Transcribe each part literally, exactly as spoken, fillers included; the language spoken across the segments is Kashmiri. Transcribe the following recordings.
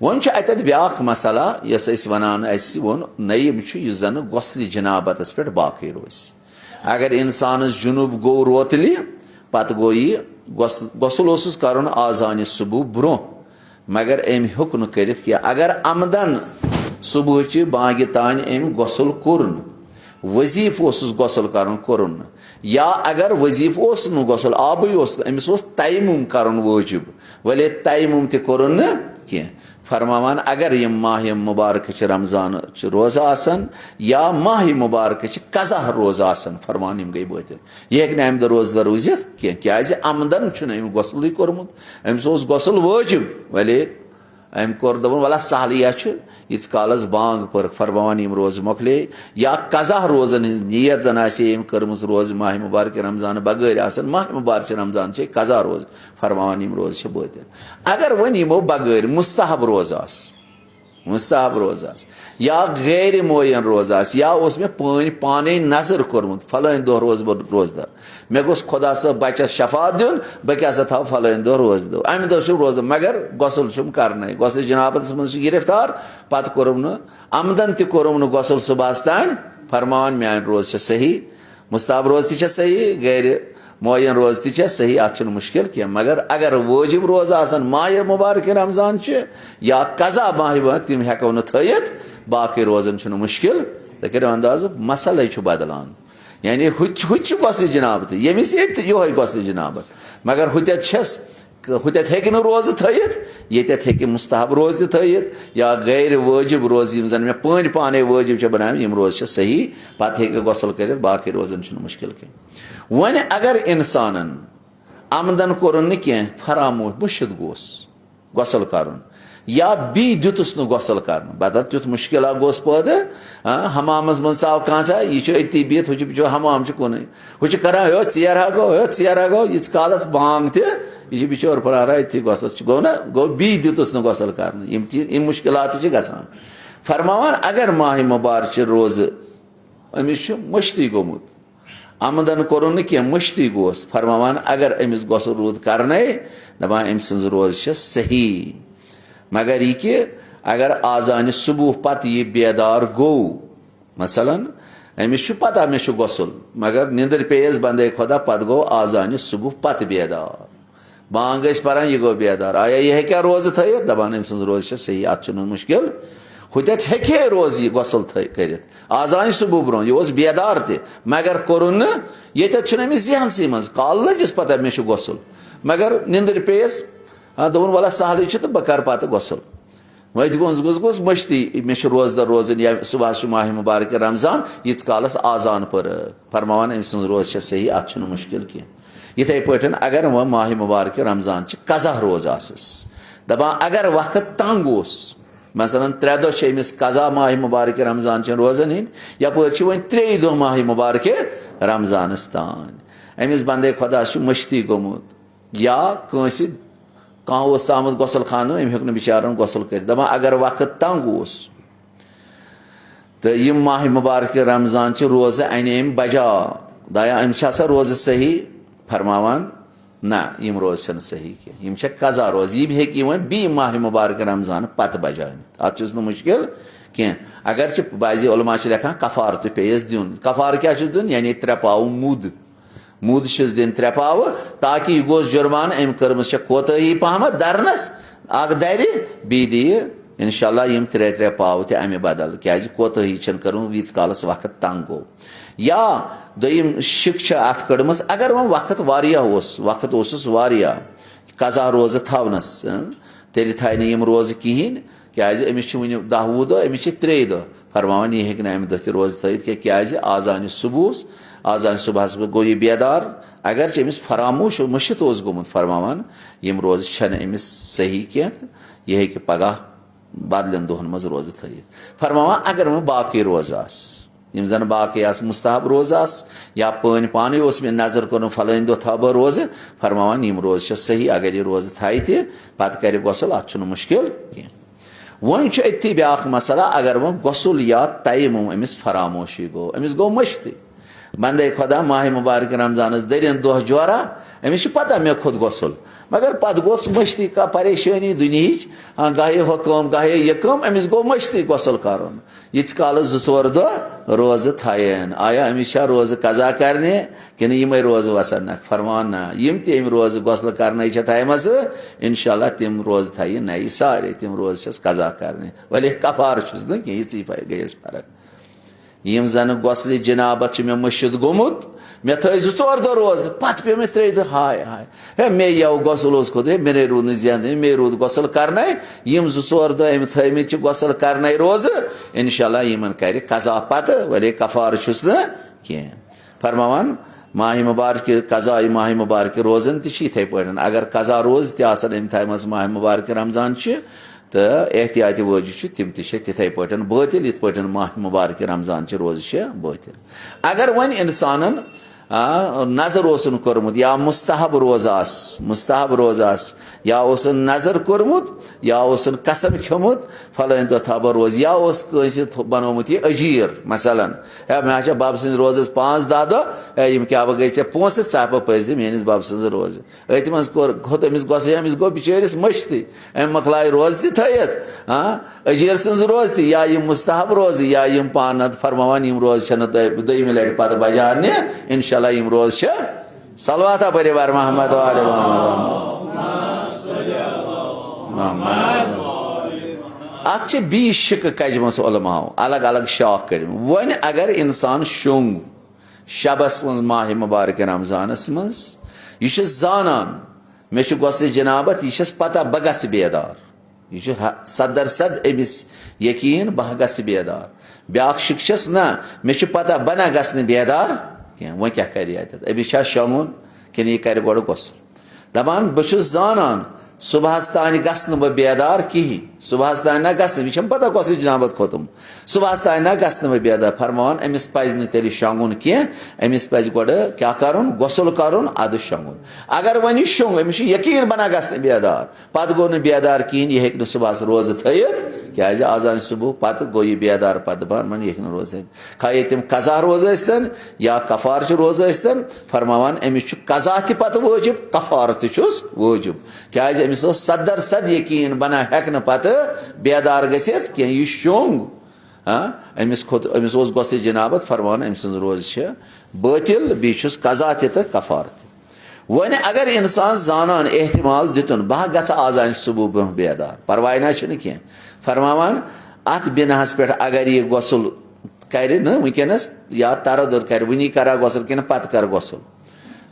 وۄنۍ چھُ اَتٮ۪تھ بیٛاکھ مسئلہ، یۄس أسۍ وَنان اَسہِ ووٚن، نعیم چھُ یُس زَنہٕ غسلِ جنابتس پٮ۪ٹھ باقٕے روزِ۔ اگر اِنسانَس جنوٗب گوٚو روتلہِ، پتہٕ گوٚو یہِ غسل، غسل اوسُس کَرُن آذانِ صبح برٛونٛہہ، مگر أمۍ ہیوٚک نہٕ کٔرِتھ کینٛہہ۔ اگر عمدن صبحٕچہِ بانگہِ تانۍ أمۍ غسل کوٚر نہٕ، وظیفہٕ اوسُس غسل کَرُن، کوٚرُن نہٕ، یا اگر وظیفہٕ اوس نہٕ غسل، آبٕے اوس نہٕ، أمِس اوس تیمم کَرُن وٲجِب، وَلے تیمم تہِ کوٚرُن نہٕ کینٛہہ۔ فرماوان، اگر یِم ماہِ مبارکہٕ چھِ، رمضان چھِ روزٕ آسان، یا ماہِ مبارکہٕ چھِ قضا روزٕ آسان، فرمان یِم گٔے بٲطِل۔ یہِ ہیٚکہِ نہٕ اَمہِ دۄہ روزدار روٗزِتھ کینٛہہ، کیٛازِ عمدن چھُنہٕ أمۍ غسلٕے کوٚرمُت۔ أمِس اوس غسل وٲجِب، وَلے أمۍ کوٚر، دوٚپُن، وَلہ سہلٕے ہا چھُ، ییٖتِس کالَس بانٛگ پٔرٕکھ، فرماوان یِم روزٕ مۄکلے، یا قضا روزَن ہٕنٛز نیت زَن آسہِ ہے أمۍ کٔرمٕژ، روزٕ ماہِ مبارکہِ رمضان بغٲرۍ آسَن، ماہِ مبارکہِ رمضان چھے قضا روزٕ، فرماوان یِم روزٕ چھِ بٲطِل۔ اگر وۄنۍ یِمو بغٲرۍ مستحب روزٕ آسہٕ، مستحب روزٕ آسہٕ، یا غیر معین روزٕ آسہٕ، یا اوس مےٚ پٲنۍ پانے نظر کوٚرمُت، فلٲنۍ دۄہ روزٕ بہٕ روزدار، مےٚ گوٚژھ خۄدا صٲب بچس شفاعت دیُن، بہٕ کیٛاہ سا تھاوٕ فلٲنۍ دۄہ روزٕ دۄہ، امہِ دۄہ چھُم روزٕ، مگر غسل چھُم کرنَے، غسل جنابتس منٛز چھُ گرفتار، پتہٕ کوٚرُم نہٕ، عمدن تہِ کوٚرُم نہٕ غسل صبحس تانۍ، فرماوان میٛانہِ روزٕ چھےٚ صحیح، مستحب روزٕ تہِ چھےٚ صحیح، غیر معین روزٕ تہِ چھےٚ صحیح، اتھ چھُنہٕ مشکل کینٛہہ۔ مگر اگر وٲجب روزٕ آسن ماہِ مبارک رمضان چہِ یا قضا ماہِ مبارک، تِم ہٮ۪کو نہٕ تھٲیِتھ، باقٕے روزن چھُنہٕ مشکل۔ تُہۍ کٔرِو اندازٕ، مسلے چھُ بدلان۔ یعنی ہُتہِ چھُ، ہُتہِ چھُ غسل جنابت، ییٚمِس تہِ ییٚتہِ یِہوٚے غسل جنابت، مگر ہُتٮ۪تھ چھَس، ہُتٮ۪تھ ہیٚکہِ نہٕ روزٕ تھٲیِتھ، ییٚتٮ۪تھ ہیٚکہِ مستحب روزٕ تہِ تھٲیِتھ یا غیر وٲجب روزٕ، یِم زَن مےٚ پٲنۍ پانَے وٲجب چھِ بناوٕنۍ، یِم روزٕ چھِ صحیح، پَتہٕ ہیٚکہِ غسل کٔرِتھ، باقٕے روزَن چھُنہٕ مُشکِل کینٛہہ۔ وۄنۍ اگر اِنسانَن عمدن کوٚرُن نہٕ کینٛہہ، فراموش، مٔشِتھ گوس، غسل کرُن۔ یا بیٚیہِ دیُتُس نہٕ غسل کرنہٕ، بدل تیُتھ مُشکلہ گوٚژھ پٲدٕ، ہاں، حمامس منٛز ژاو کانٛہہ ژاہ، یہِ چھُ أتی بِہِتھ، ہُہ چھُ بِچور حمام چھُ کُنُے، ہُہ چھُ کران، "ہے ژیر ہا گوٚو، ہے ژیر ہا گوٚو"، ییٖتِس کالس بانگ تہِ، یہِ چھُ بِچور پراران أتھی غسلس چھُ، گوٚو نا، گوٚو بیٚیہِ دیُتُس نہٕ غسل کرنہٕ، یِم چیٖز، یِم مُشکلات چھِ گژھان۔ فرماوان، اگر ماہِ مبارک چہِ روزٕ أمِس چھُ مٔشتٕے گوٚمُت، عمدن کوٚرُن نہٕ کینٛہہ، مٔشتٕے گوس۔ فرماوان، اگر أمِس غسل روٗد کرنے، دپان، أمۍ سٕنٛز روزٕ چھےٚ صحیح۔ مگر یہِ کہِ اگر آذانِ صبح پتہٕ یہِ بیدار گوٚو، مثلاً، أمِس چھُ پتہ مےٚ چھُ غسل، مگر نِندٕر پیٚیَس بندے خۄدا، پتہٕ گوٚو آذانِ صبح پتہٕ بیدار۔ بانگ ٲسۍ پران، یہِ گوٚو بیدار۔ آیا یہِ ہیٚکیٛاہ روزٕ تھٲیِتھ؟ دپان، أمۍ سٕنٛز روزٕ چھےٚ صحیح، اتھ چھُنہٕ مُشکِل۔ ہُتٮ۪تھ ہیٚکہِ ہے روزٕ یہِ غسل تھٲ-، کٔرِتھ۔ آذانِ صبح برونٛہہ، یہِ اوس بیدار تہِ، مگر کوٚرُن نہٕ۔ ییٚتٮ۪تھ چھُنہٕ أمِس ذہنسٕے منٛز، کالہٕ لٔجِس پتہ مےٚ چھُ غسل، مگر نِندٕر پیٚیَس، آ، دوٚپُن، "وَلہ سہلٕے چھُ تہٕ بہٕ کرٕ پتہٕ غسل۔" وۄنۍ تہِ گوٚژھ، گوٚژھ، گوٚژھ مٔشتٕے، مےٚ چھُ روزدار روزُن یا صبحس چھُ ماہِ مبارک رمضان، ییٖتِس کالس آذان پٔر۔ فرماوان، أمۍ سٕنٛز روزٕ چھےٚ صحیح، اتھ چھُنہٕ مُشکِل کینٛہہ۔ یِتھے پٲٹھۍ اگر وۄنۍ ماہِ مبارک رمضان چہِ قضا روزٕ آسس، دپان اگر وقت تنگ اوس، مثلاً ترٛےٚ دۄہ چھِ أمِس قضا ماہِ مبارک رمضان چٮ۪ن روزن ہٕنٛدۍ، یپٲرۍ چھِ وۄنۍ ترٛیٚیہِ دۄہ ماہِ مبارک رمضانس تانۍ، أمِس بندے خۄداس چھُ مٔشتٕے گوٚمُت، یا کٲنٛسہِ، کانٛہہ اوس ژامُت غسل خانہٕ، أمۍ ہیوٚک نہٕ بِچارن غسل کٔرِتھ، دپان اگر وقت تنگ اوس، تہٕ یِم ماہِ مبارکہِ رمضان چہِ روزٕ انہِ أمۍ بجا، دایا أمِس چھِ آسان روزٕ صحیح، فرماوان، نہ، یِم روزٕ چھَنہٕ صحیح کینٛہہ، یِم چھےٚ قضا روزٕ، یِم ہیٚکہِ یِوان بیٚیہِ ماہِ مبارکہِ رمضان پتہٕ بجا أنِتھ، اتھ چھُس نہٕ مُشکِل کینٛہہ۔ اگرچہِ بعضی علماء چھِ لیکھان کفارٕ تہِ پیٚیَس دیُن، کفارٕ کیٛاہ چھُس دیُن؟ یعنی ترٛےٚ پاوٕ مُد۔ مُد چھِس دِنۍ ترٛےٚ پاوٕ، تاکہِ یہِ گوٚژھ جُرمانہٕ، أمۍ کٔرمٕژ چھےٚ کوتٲہی پہمتھ درنس، اکھ درِ، بیٚیہِ دِیہِ انشاءاللہ یِم ترٛےٚ ترٛےٚ پاوٕ تہِ امہِ بدل، کیازِ کوتٲہی چھَنہٕ کٔرمٕژ، ویٖتِس کالس وقت تنگ گوٚو۔ یا دوٚیِم شِک چھِ اتھ کٔڑمٕژ، اگر وۄنۍ وقت واریاہ اوس، وقت اوسُس واریاہ قضا روزٕ تھاونس، اۭں، تیٚلہِ تھایہِ نہٕ یِم روزٕ کِہیٖنۍ، کیازِ أمِس چھِ وٕنہِ دَہ وُہ دۄہ، أمِس چھِ ترٛیٚیہِ دۄہ۔ فرماوان، یہِ ہیٚکہِ نہٕ اَمہِ دۄہ تہِ روزٕ تھٲیِتھ کینٛہہ، کیازِ آذانِ صبحس، آذانِ صبحس گوٚو یہِ بیدار۔ اگرچہِ أمِس فراموش مٔشِتھ اوس گوٚمُت، فرماوان، یِم روزٕ چھَنہٕ أمِس صحیح کینٛہہ تہٕ یہِ ہیٚکہِ پگاہ بدلٮ۪ن دۄہن منٛز روزٕ تھٲیِتھ۔ فرماوان، اگر وۄنۍ باقٕے روزٕ آسہٕ، یِم زن باقٕے آسہٕ مستحب روزٕ آسہٕ، یا پٲنۍ پانٕے اوس مےٚ نظر کوٚرمُت فلٲنۍ دۄہ تھاوٕ بہٕ روزٕ، فرماوان، یِم روزٕ چھےٚ صحیح، اگر یہِ روزٕ تھایہِ تہِ، پتہٕ کرِ غسل، اتھ چھُنہٕ مُشکِل کینٛہہ۔ وۄنۍ چھُ أتھی بیٛاکھ مسئلہ، اگر وۄنۍ غسل یا تیمم أمِس فراموشی گوٚو، أمِس گوٚو مٔشتٕے۔ بندے خۄدا ماہِ مبارک رمضانس دٔرِن دۄہ جورا، أمِس چھِ پتہ مےٚ کھوٚت غسل، مگر پتہٕ گوٚس مٔشتٕے، کانٛہہ پریشٲنی دُنیہٕچ، ہاں، گاہے ہۄ کٲم، گاہے یہِ کٲم، أمِس گوٚو مٔشتٕے غسل کرُن۔ ییٖتِس کالس زٕ ژور دۄہ روزٕ تھاین، آیا أمِس چھا روزٕ قضا کرنہِ کِنہٕ یِمے روزٕ وسن نکھٕ؟ فرمان نہ، یِم تہِ أمۍ روزٕ غسل کرنَے چھِ تھایمژٕ، انشاءاللہ تِم روزٕ تھایہِ نَیہِ سارے، تِم روزٕ چھَس قضا کرنہِ۔ ولے کفارٕ چھُس نہٕ کینٛہہ، یِژٕے گٔیَس فرق۔ یِم زن غسلِ جنابت چھِ مےٚ مٔشِتھ گوٚمُت، مےٚ تھٲے زٕ ژور دۄہ روزٕ، پتہٕ پیوٚو مےٚ ترٛیٚیہِ دۄہہِ، ہاے ہاے، ہے، مے یَو غسل اوس کھوٚتمُت، ہے، مےٚ نے روٗد نہٕ زیندٕ، مے روٗد غسل کرنے۔ یِم زٕ ژور دۄہ أمۍ تھٲومٕتۍ چھِ غسل کرنے روزٕ، انشاءاللہ یِمن کرِ قضا پتہٕ، ولے کفارٕ چھُس نہٕ کینٛہہ۔ فرماوان، ماہِ مبارکہِ، قضایہِ ماہِ مبارکہِ روزن تہِ چھِ یِتھے پٲٹھۍ۔ اگر قضا روزٕ تہِ آسن أمۍ تھایمژٕ ماہِ مبارکہِ رمضان چہِ، تہٕ احتیاطِ وٲجب چھِ، تِم تہِ چھِ تِتھے پٲٹھۍ بٲطِل، یِتھ پٲٹھۍ ماہِ مبارکہِ رمضان چہِ روزٕ چھِ بٲطِل۔ اگر وۄنۍ انسانن، آ، نظر اوسُن کوٚرمُت یا مستحب روزٕ آس، مستحب روزٕ آس، یا اوسُن نظر کوٚرمُت، یا اوسُن قسم کھیوٚمُت، فلٲنۍ دۄہ تھاوٕ بہٕ روزٕ، یا اوس کٲنٛسہِ تھو-، بنوومُت یہِ اجیٖر، مثلاً، ہے، مےٚ ہا چھےٚ بَبہٕ سٕنٛزِ روزَس پانٛژھ دَہ دۄہ، ہے، یِم کیٛاہ بہٕ گٔے ژےٚ پونٛسہٕ، ژٕ ہا پَزِ ژےٚ میٛٲنِس بَبہٕ سٕنٛزِ روزِ۔ أتھۍ منٛز کوٚر، کھوٚت أمِس غۄسہٕ، أمِس گوٚو بِچٲرِس مٔشتٕے، أمۍ مۄکلایہِ روزٕ تہِ تھٲیِتھ، ہاں، اجیٖر سٕنٛز روزٕ تہِ، یا یِم مستحب روزٕ، یا یِم پانہٕ نَتہٕ فرماوان، یِم روزٕ چھَنہٕ دۄیہِ، دوٚیمہِ لٹہِ پَتہٕ بجار نہِ، انشاءاللہ یِم روزٕ چھِ۔ صلواتہ پٔرِو بر محمد و آل محمد۔ محمد۔ اتھ چھِ بیٚیہِ شِکہٕ کجمژٕ علماہو، الگ الگ شاخ کٔڑمٕتۍ۔ وۄنۍ اگر انسان شوٚنٛگ شبس منٛز ماہِ مبارک رمضانس منٛز، یہِ چھُ زانان مےٚ چھُ غسلِ جنابت، یہِ چھَس پتہ بہٕ گژھٕ بیدار۔ یہِ چھُ ہ-، صد درصد أمِس یقیٖن، بہٕ ہا گژھٕ بیدار۔ بیٛاکھ شِک چھَس، نہ، مےٚ چھُ پتہ بہٕ نہ گژھٕ نہٕ بیدار کینٛہہ۔ وۄنۍ کیٛاہ کرِ یہِ اَتٮ۪تھ؟ أمِس چھا شۄنٛگُن کِنہٕ یہِ کرِ گۄڈٕ غسل؟ دپان، بہٕ چھُس زانان، صبحس تانۍ گژھٕ نہٕ بہٕ بیدار کِہیٖنۍ۔ صبحس تانۍ نہ گژھٕ نہٕ، یہِ چھَم پتہ غسلِ جنابت کھوٚتُم۔ صبحس تانۍ نہ گژھٕ نہٕ بہٕ بیدار۔ فرماوان، أمِس پزِ نہٕ تیٚلہِ شۄنٛگُن کینٛہہ، أمِس پزِ گۄڈٕ کیٛاہ کرُن؟ غسل کرُن، اَدٕ شۄنٛگُن۔ اگر وۄنۍ یہِ شۄنٛگ، أمِس چھُ یقیٖن بہٕ نہ گژھٕ نہٕ بیدار، پتہٕ گوٚو نہٕ بیدار کِہیٖنۍ، یہِ ہیٚکہِ نہٕ صبحس روزٕ تھٲیِتھ، کیٛازِ اذان صبح پتہٕ گوٚو یہِ بیدار، پتہٕ دپان، وۄنۍ یہِ ہیٚکہِ نہٕ روزٕ تھٲیِتھ۔ خواہ یہِ تِم قضا روزٕ ٲسۍتن یا کفارٕ چھِ روزٕ ٲسۍتن، فرماوان، أمِس چھُ قضا تہِ پتہٕ وٲجِب، کفارٕ تہِ چھُس وٲجِب، کیٛازِ أمِس اوس صد درصد یقیٖن، بہٕ نہ ہیٚکہٕ نہٕ پتہٕ بیدار گٔژھِتھ کینٛہہ، یہِ شۄنٛگ۔ ہاں، أمِس کھوٚت، أمِس اوس غسلِ جنابت، فرماوان، أمۍ سٕنٛز روزٕ چھِ بٲطِل، بیٚیہِ چھُس قضا تہِ تہٕ کفارٕ تہِ۔ وۄنۍ اگر انسان زانان احتمال دِتُن، بہٕ ہا گژھٕ آز آنہِ صبح برونٛہہ بیدار، پرواے نہ چھُنہٕ کینٛہہ۔ فرماوان، اتھ بِناہس پٮ۪ٹھ اگر یہِ غسل کرِ نہٕ وٕنکیٚنس یا تردد کرِ، وٕنی کرا غسل کِنہٕ پتہٕ کرٕ غسل،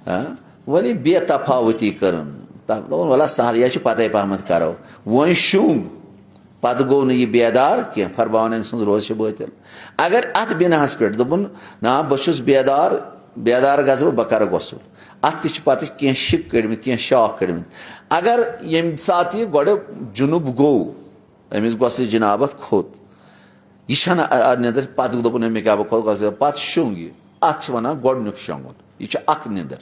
ہاں، وۄنۍ بے تفاوتی کٔرٕن۔ تتھ دوٚپُن، وَلہ سہل، یہِ چھُ پتے پہمتھ کرو۔ وۄنۍ شوٚنٛگ، پتہٕ گوٚو نہٕ یہِ بیدار کینٛہہ، فرماوان أمۍ سٕنٛز روزٕ چھِ بٲطِل۔ اگر اتھ بِناہس پٮ۪ٹھ دوٚپُن، نا، بہٕ چھُس بیدار، بیدار گژھٕ بہٕ، بہٕ کرٕ غسل۔ اتھ تہِ چھِ پتہٕ کینٛہہ شِک کٔڑمٕتۍ، کینٛہہ شاخ کٔڑمٕتۍ۔ اگر ییٚمہِ ساتہٕ یہِ گۄڈٕ جُنُب گوٚو، أمِس غسلِ جنابت کھوٚت، یہِ چھَنہٕ ا-، ا-، نیٚدٕر۔ پتہٕ دوٚپُن أمۍ، مےٚ کیٛاہ، بہٕ کھوٚت غسلِ، پتہٕ شوٚنٛگ یہِ۔ اتھ چھِ ونان گۄڈٕنیُک شۄنٛگُن۔ یہِ چھُ اکھ نیٚدٕر۔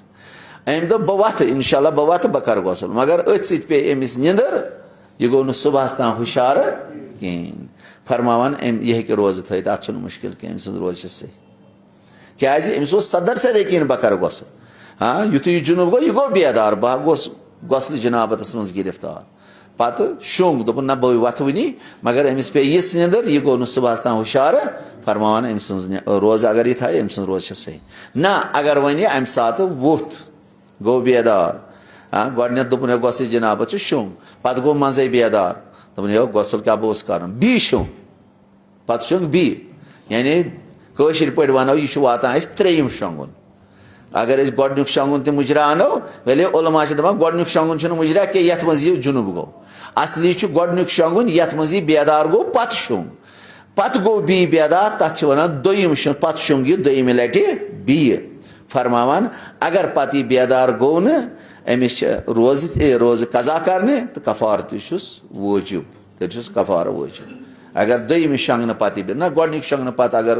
أمۍ دوٚپ، بہٕ وۄتھٕ، انشاءاللہ بہٕ وۄتھٕ، بہٕ کرٕ غسل۔ مگر أتھۍ سۭتۍ پیٚیہِ أمِس نیٚدٕر، یہِ گوٚو نہٕ صبحس تام ہُشارٕ کِہیٖنۍ۔ فرماوان، أمۍ، یہِ ہیٚکہِ روزٕ تھٲیِتھ، اتھ چھُنہٕ مُشکل کینٛہہ، أمۍ سٕنٛز روزٕ چھِ صحیح۔ کیٛازِ؟ أمِس اوس صد درصد یقیٖن بہٕ کرٕ غسل۔ ہاں، یُتھُے یہِ جُنوٗب گوٚو، یہِ گوٚو بیدار، بہٕ ہا گوس غسلِ جنابتس منٛز گرفتار۔ پتہٕ شوٚنٛگ، دوٚپُن، نہ، بہٕ وۄتھٕ وٕنی، مگر أمِس پیٚیہِ یِژھ نیٚنٛدٕر، یہِ گوٚو نہٕ صُبحس تام ہُشارٕ۔ فرماوان، أمۍ سٕنٛز نہِ-، روزٕ اگر یہِ تھایہِ، أمۍ سٕنٛز روزٕ چھےٚ صحیح۔ نہ، اگر وۄنۍ یہِ اَمہِ ساتہٕ ووٚتھ، گوٚو بیدار، ہاں، گۄڈٕنٮ۪تھ دوٚپُن، ہے، غسلِ جنابت چھُ شوٚنٛگ، پتہٕ گوٚو منٛزَے بیدار، دوٚپُن، ہے، غسل کیٛاہ بہٕ اوسُس کران، بیٚیہِ شوٚنٛگ۔ پتہٕ شۄنٛگ بیٚیہِ۔ یعنی کٲشِر پٲٹھۍ ونو، یہِ چھُ واتان اَسہِ ترٛیٚیِم شۄنٛگُن۔ اگر أسۍ گۄڈٕنیُک شۄنٛگُن تہِ مُجرا اَنو، ویلے علماء چھِ دَپان، گۄڈٕنیُک شۄنٛگُن چھُنہٕ مُجرا کینٛہہ، یَتھ منٛز یہِ جُنُب گوٚو۔ اصلی چھُ گۄڈٕنیُک شۄنٛگُن، یَتھ منٛز یہِ بیدار گوٚو، پتہٕ شۄنٛگ۔ پتہٕ گوٚو بیٚیہِ بیدار، تَتھ چھِ وَنان دوٚیِم شۄنٛگ، پتہٕ شۄنٛگ یہِ دوٚیِمہِ لَٹہِ بیٚیہِ۔ فرماوان، اگر پتہٕ یہِ بیدار گوٚو نہٕ، أمِس چھِ روزٕ تہِ، روزٕ قضا کرنہِ تہٕ کفارٕ تہِ چھُس وٲجِب۔ تیٚلہِ چھُس کفارٕ وٲجِب۔ اگر دوٚیمہِ شۄنٛگنہٕ پتہٕ یہِ بے-، نہ، گۄڈٕنِکۍ شۄنٛگنہٕ پتہٕ اگر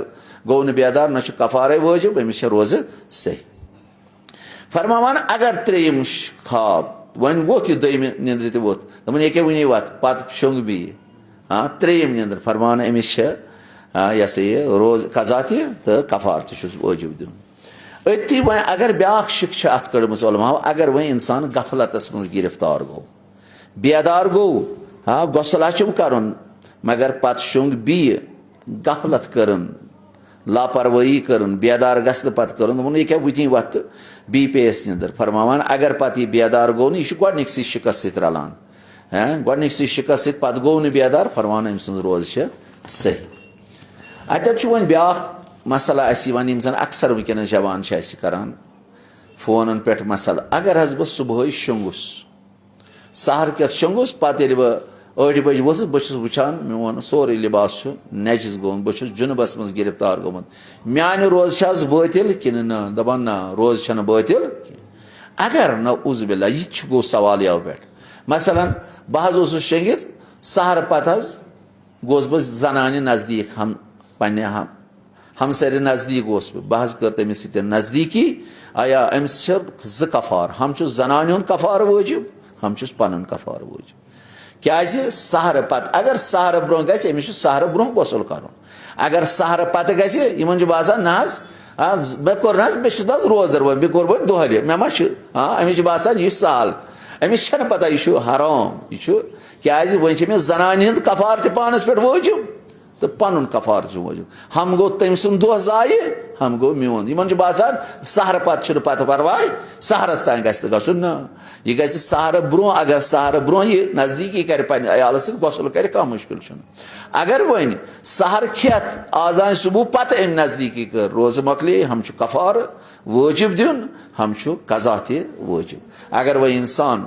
گوٚو نہٕ بیدار، نہ چھُ کفارے وٲجِب، أمِس چھےٚ روزٕ صحیح۔ فرماوان، اگر ترٛیٚیِم ش-، خواب، وۄنۍ ووٚتھ یہِ دوٚیمہِ نیٚنٛدرِ تہِ ووٚتھ، دوٚپُن، ییٚکیٛاہ وٕنی وَتھ، پتہٕ شۄنٛگ بیٚیہِ۔ ہاں، ترٛیٚیِم نیٚنٛدٕر، فرماوان، أمِس چھےٚ، ہاں، یہِ ہسا یہِ روزٕ قضا تہِ تہٕ کفارٕ تہِ چھُس وٲجِب دیُن۔ أتھی وۄنۍ اگر بیٛاکھ شِک چھِ اَتھ کٔڑمٕژ علماہو، اگر وۄنۍ اِنسان غفلتس منٛز گِرفتار گوٚو، بیدار گوٚو، ہا، غسل آسیٚم کَرُن، مگر پتہٕ شوٚنٛگ بیٚیہِ، غفلت کٔرٕن، لاپروٲہی کٔرٕن، بیدار گژھنہٕ پتہٕ کٔرٕن، دوٚپُن، یہِ کیٛاہ وٕتھِنۍ وَتھ تہٕ بیٚیہِ پیٚیَس نِندٕر۔ فرماوان، اگر پتہٕ یہِ بیدار گوٚو نہٕ، یہِ چھُ گۄڈٕنِکسٕے شِکس سۭتۍ رلان۔ ہا، گۄڈٕنِکسٕے شِکس سۭتۍ پتہٕ گوٚو نہٕ بیدار، فرماوان، أمۍ سٕنٛز روزٕ چھےٚ صحیح۔ اَتٮ۪تھ چھُ وۄنۍ بیٛاکھ مسئلہ اَسہِ یِوان، یِم زَن اکثر وٕنکیٚنَس جوان چھِ اَسہِ کران فونن پٮ۪ٹھ مسئلہٕ۔ اگر حظ بہٕ صُبحٲے شۄنٛگُس، سحر کٮ۪تھ شۄنٛگُس، پتہٕ ییٚلہِ بہٕ ٲٹھِ بجہِ ووٚتھُس، بہٕ چھُس وٕچھان، میون سورُے لباس چھُ نجس گوٚمُت، بہٕ چھُس جُنُبس منٛز گرفتار گوٚمُت۔ میانہِ روزٕ چھِ حظ بٲطِل کِنہٕ نہ؟ دَپان، نہ، روزٕ چھَنہٕ بٲطِل کینٛہہ۔ اگر نہ، اعوذ باللہ، یہِ تہِ چھُ گوٚو سوال یَوٕ پٮ۪ٹھ۔ مثلاً، بہٕ حظ اوسُس شۄنٛگِتھ، سحر پتہٕ حظ گوس بہٕ زنانہِ نزدیٖک، ہم-، پننہِ ہم-، ہمسرِ نزدیٖک گوس بہٕ۔ بہٕ حظ کٔر تٔمِس سۭتۍ نزدیٖکی۔ آیا أمِس چھِ زٕ کفارٕ؟ ہم چھُس زنانہِ ہُنٛد کفارٕ وٲجِب، ہم چھُس پنُن کفارٕ وٲجِب۔ کیازِ؟ سحرٕ پتہٕ، اگر سحرٕ برونٛہہ گژھِ، أمِس چھُ سحرٕ برونٛہہ غسل کرُن۔ اگر سحرٕ پتہٕ گژھِ، یِمن چھُ باسان، نہ حظ، آ، مےٚ کوٚر نہ حظ، مےٚ چھُس نہ حظ روزدر وۄنۍ، مےٚ کوٚر وۄنۍ دۄہلہِ، مےٚ ما چھُ، آ، أمِس چھُ باسان، یہِ چھُ سہل۔ أمِس چھَنہٕ پتہ، یہِ چھُ حرام، یہِ چھُ، کیازِ وۄنۍ چھِ أمِس زنانہِ ہُنٛد کفارٕ تہِ پانس پٮ۪ٹھ وٲجِب۔ تہٕ پنُن کفارٕ چھُ وٲجِب۔ ہم گوٚو تٔمۍ سُنٛد دۄہ ضایع، ہم گوٚو میون۔ یِمن چھُ باسان، سحرٕ پتہٕ چھُنہٕ پتہٕ پرواے، سحرس تام گژھِ تہٕ گژھُن۔ نہ، یہِ گژھِ سحرٕ برونٛہہ۔ اگر سحرٕ برونٛہہ یہِ نزدیٖکی کرِ پننہِ عیالس سۭتۍ، غسل کرِ، کانٛہہ مُشکل چھُنہٕ۔ اگر وۄنۍ سحر کھٮ۪تھ آذان صبح پتہٕ أمۍ نزدیٖکی کٔر، روزٕ مۄکلے، ہم چھُ کفارٕ وٲجِب دیُن، ہم چھُ قضا تہِ وٲجِب۔ اگر وۄنۍ انسان،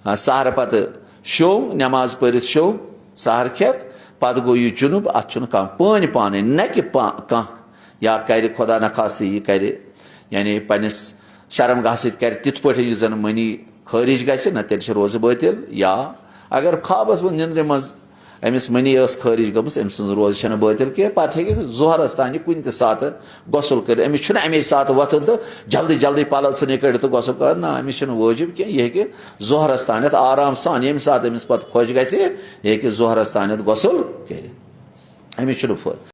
آ، سحرٕ پتہٕ شو، نماز پٔرِتھ شو، سحر کھٮ۪تھ، پتہٕ گوٚو یہِ جُنُب، اتھ چھُنہٕ کانٛہہ پٲنۍ پانے، نہ کہِ پا-، کانٛہہ یا کرِ خدا نخواستہٕ یہِ کرِ، یعنی پننِس شرم گاہ سۭتۍ کرِ تِتھ پٲٹھۍ یُس زن منی خٲرج گژھِ، نہ تیٚلہِ چھِ روزٕ بٲطِل۔ یا اگر خوابس منٛز نِندرِ منٛز أمِس منی ٲس خٲرج گٔمٕژ، أمۍ سٕنٛز روزٕ چھَنہٕ بٲطِل کینٛہہ، پتہٕ ہیٚکہِ ظہرس تانۍ کُنہِ تہِ ساتہٕ غسل کٔرِتھ۔ أمِس چھُنہٕ اَمے ساتہٕ وۄتھُن تہٕ جلدی جلدی پلو ژھٕنٕنۍ کٔڑِتھ تہٕ غسل کرُن، نہ، أمِس چھُنہٕ وٲجِب کینٛہہ، یہِ ہیٚکہِ ظہرس تانٮ۪تھ آرام سان، ییٚمہِ ساتہٕ أمِس پتہٕ خۄش گژھِ، یہِ ہیٚکہِ ظہرس تانٮ۪تھ غسل کٔرِتھ۔ أمِس چھُنہٕ فٲ-،